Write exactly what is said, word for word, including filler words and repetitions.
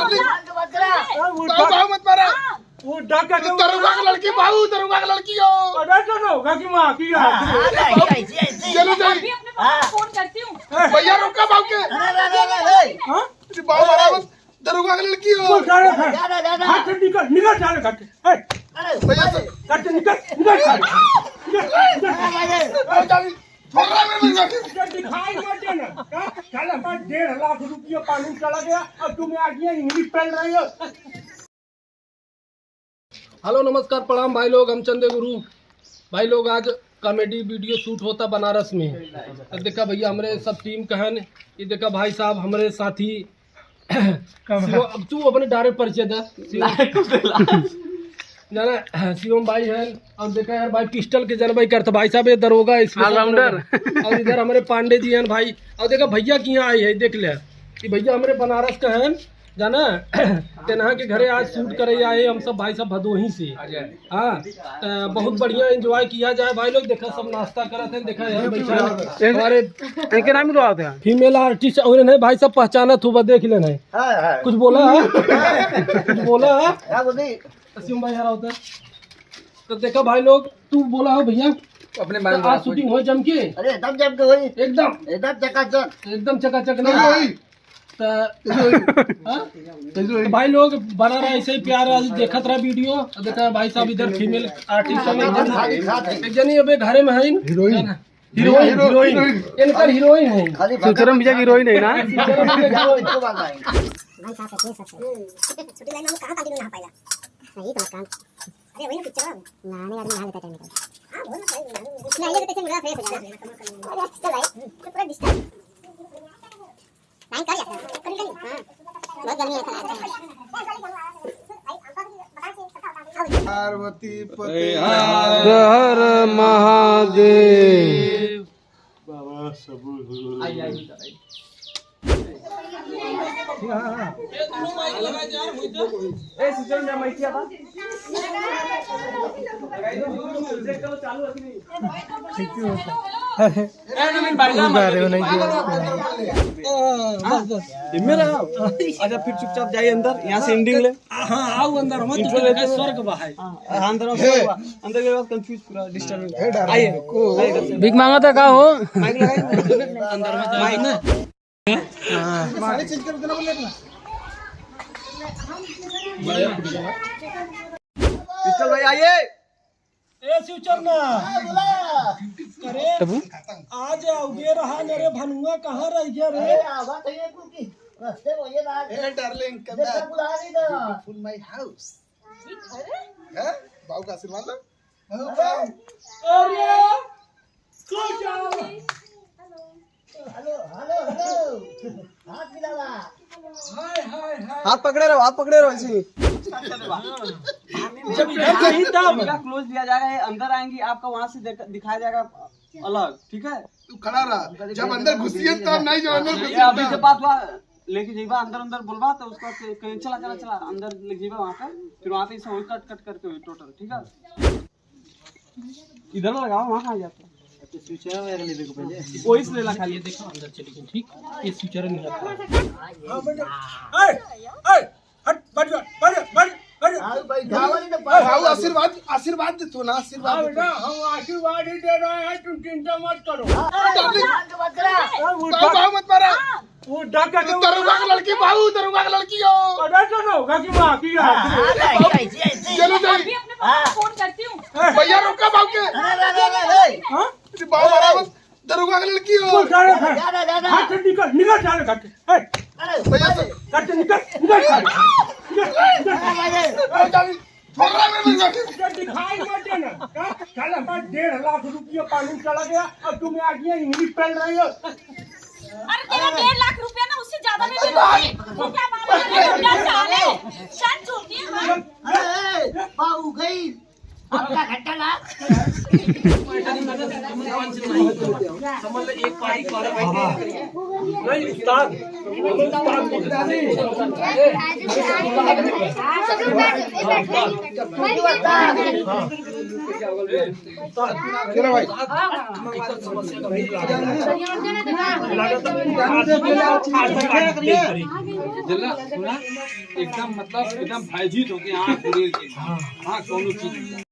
बाबू, बाबू मत मारा। वो डर के तो दरोगा की लड़की बाबू, दरोगा की लड़की हो। अरे तो दरोगा की माँ की है। हाँ, हाँ, ऐसी, ऐसी, ऐसी। चलो जाइए। अभी अपने पापा को फोन करती हूँ। भैया रुका बाबू के। अरे, अरे, अरे, अरे। हाँ? अरे बाबू मारा मत, दरोगा की लड़की हो। बोल, जा, जा, जा। जा, जा, जा। हाथ से निकल, निकल साले घर से। ए, अरे भैया तो घर से निकल, निकल साले। निकल, निकल। अरे, अरे, अरे, जाओ। थोड़ा में मिल गया। ये दिखाई मत देना। हाँ? साला हमारा डेढ़ लाख रुपया पानी चला गया और तुम आ गया इंग्लिश पहन रहे हो। हेलो, नमस्कार, प्रणाम भाई लोग, हम चंदे गुरु। भाई लोग, आज कॉमेडी वीडियो शूट होता बनारस में। तो देखा भैया, हमरे सब टीम कहन, ये देखा भाई साहब, हमरे साथी शिवम, अब तू अपने डायरेक्ट परिचय दे। शिवम। जाना, शिवम भाई हैं, और देखा यार भाई पिस्टल के जलवाई करता भाई साहब, ये दरोगा है, special ऑलराउंडर। दरोगा। और इधर हमारे पांडे जी हैं भाई, और देखा भैया की यहाँ आई है, देख ले कि भैया हमारे बनारस का हैं, जाना, तेनहा के घरे आज शूट करे आए हम सब भाई साहब भदोही से। हाँ, तो बहुत बढ़िया एंजॉय किया जाए भाई लोग। देखा सब नाश्ता करत हैं, देखा यहाँ बैठा है हमारे इनके नाम ही तो आते हैं। फीमेल आर्टिस्ट और इन्हें भाई सब पहचानत हुआ, देख लेना है। हाँ, हाँ। कुछ बोला है? कुछ बोला है? क्या बोली? असीम भाई हरा होता है। तो देखा भाई लोग, तू बोला हो भैया, अपने तो बारे में आज बोला। शूटिंग हो जम के? अरे एकदम जम के होई। एकदम? एकदम चकाचक। एकदम चकाचक नहीं नहीं। होई। तो कैसे होई? हाँ? कैसे होई? तो भाई लोग बना रहा ऐसे ही प्यार, आज देखत रहा वीडियो। अब देखा भाई साहब इधर फीमेल आर्टिस्ट हैं, एक जनी, एक जनी अबे घरे में है। हीरोइन। हीरोइन, हीरो-, हीरोइन। हीरोइन। इनकर हीरोइन है। खाली सुचरम भैया की हीरोइन है ना? सुचरम भैया की हीरोइन। भाई साहब, सच में, सच में। शूटिंग लाइन में हम कहाँ कंटिन्यू ना पाएगा? नहीं, तो मत काम। अरे, वही ना पिक्चर। नहाने का भी नहा लेता टाइम निकल। हाँ, बहुत मजा आएगा, नहाने में। नहीं, ये तो कैसे मुर्गा फ्रेश हो जाएगा। अरे, चल भाई, ये पूरा डिस्टर्ब। लाइन कर जाता है, कर निकल। हाँ, बहुत गर्मी है, ऐसा लग रहा है। पार्वती पति हर महादेव। बाबा सबुर हो। आई, आई, आई। ए, सुजन ने मैं किया था। चालू है कि नहीं? ए, नवीन भाई, बारे में नहीं किया। हाँ, बस, बस। ये मेरा। अच्छा, फिर चुपचाप जाइए अंदर, यहाँ से एंडिंग ले। हाँ, आओ अंदर, मत इंट्रो लेते हैं। स्वर्ग बा है। हाँ, अंदर आओ, स्वर्ग बा। अंदर के बाद कंफ्यूज पूरा, डिस्टर्ब। हे, डर आइए। को आइए, इधर से। भीख मांगा था का हो? माइक लगाइए। अंदर मत जाओ ना। हाँ। सारे चेंज कर देना, बोले ना। पिस्टल भाई, आइए। ए शिवचरना। हाँ, बोला। अरे, तबू? आज अउगे रहा न रे, भनुआ कहाँ रह गया रे? अरे, आवा कहिए कुल की। रस्ते में ये रहा। ए, डार्लिंग, come back। बुला ली ना। Beautiful my house। हैं? बाबू का आशीर्वाद लो। अरे, अरे, तू क्या? हेलो, हेलो, हेलो। हाथ मिलावा। हाय, हाय, हाय। हाथ पकड़े रहो, हाथ पकड़े रहो ऐसे ही। जब इधर नहीं तब। इनका क्लोज लिया जाएगा, ये अंदर आएंगी, आपका वहां से देख-, दिखाया जाएगा अलग, ठीक है? तू खड़ा रहा, जब अंदर घुसिए तब नहीं, जब अंदर घुसिए ये अभी तब। जब बात हुआ, लेके जाइबा अंदर, अंदर बोलबा तो उसका कहीं चला, चला, चला, अंदर ले जाइबा वहाँ पे, फिर वहाँ पे इसे वही कट, कट करके वही टोटल, ठीक है? इधर लगाओ, वहाँ कहाँ जाता है? अच्छा, स्विच है, मेरे लेवे को पहले। वही से लेला खाली, देखो अंदर चली गई, ठीक? ये स्विच नहीं आता। हाँ, बैठो। ए, ए, हट, बैठ जा, बैठ जा, बैठ जा, बैठ जा। आओ भाई, गाँव वाली तो बाबू, आशीर्वाद, आशीर्वाद दे तू ना, आशीर्वाद हाँ दे तू। बेटा, हम आशीर्वाद ही दे रहे हैं, तुम चिंता मत करो। हाँ, डार्लिंग। बाबू, बाबू मत मारा। वो डर के तो दरोगा की लड़की, बाबू, दरोगा की लड़की हो। अरे तो दरोगा की माँ की है। हाँ, हाँ, ऐसी, ऐसी, ऐसी। चलो जाइए। अभी अपने पापा को फोन करती हूँ। भैया, रोका बाबू के। अरे, अरे, अरे, अरे। हाँ? अरे, बाबू, अरे, दरोगा की लड़की हो। जा, जा, जा। हाथ से निकल, निकल साले घर से। ए, अरे, भैया, तो घर से निकल, निकल साले। निकल, निकल। अरे, भाई, अरे, जाओ। थोड़ा में मिल गया। ये दिखाई मत देना। हाँ? साला हमारा डेढ़ लाख रुपया पानी चला गया और तुम आ गया इंग्लिश पहन रही हो। अरे तेरा डेढ़ लाख रुपया ना, उससे ज्यादा में भी नहीं। तू क्या मालूम है, क्या साले? शर्ट छोटी है हमारी। अरे, बाबू गई। आपका घंटा ला। समझ ले, एक पारी कर। नहीं, उस्ताद। उस्ताद। चलो भाई। जिल्ला, सुना, एकदम मतलब एकदम भयभीत होके आँख उड़ेल के। हाँ, कौनो चीज।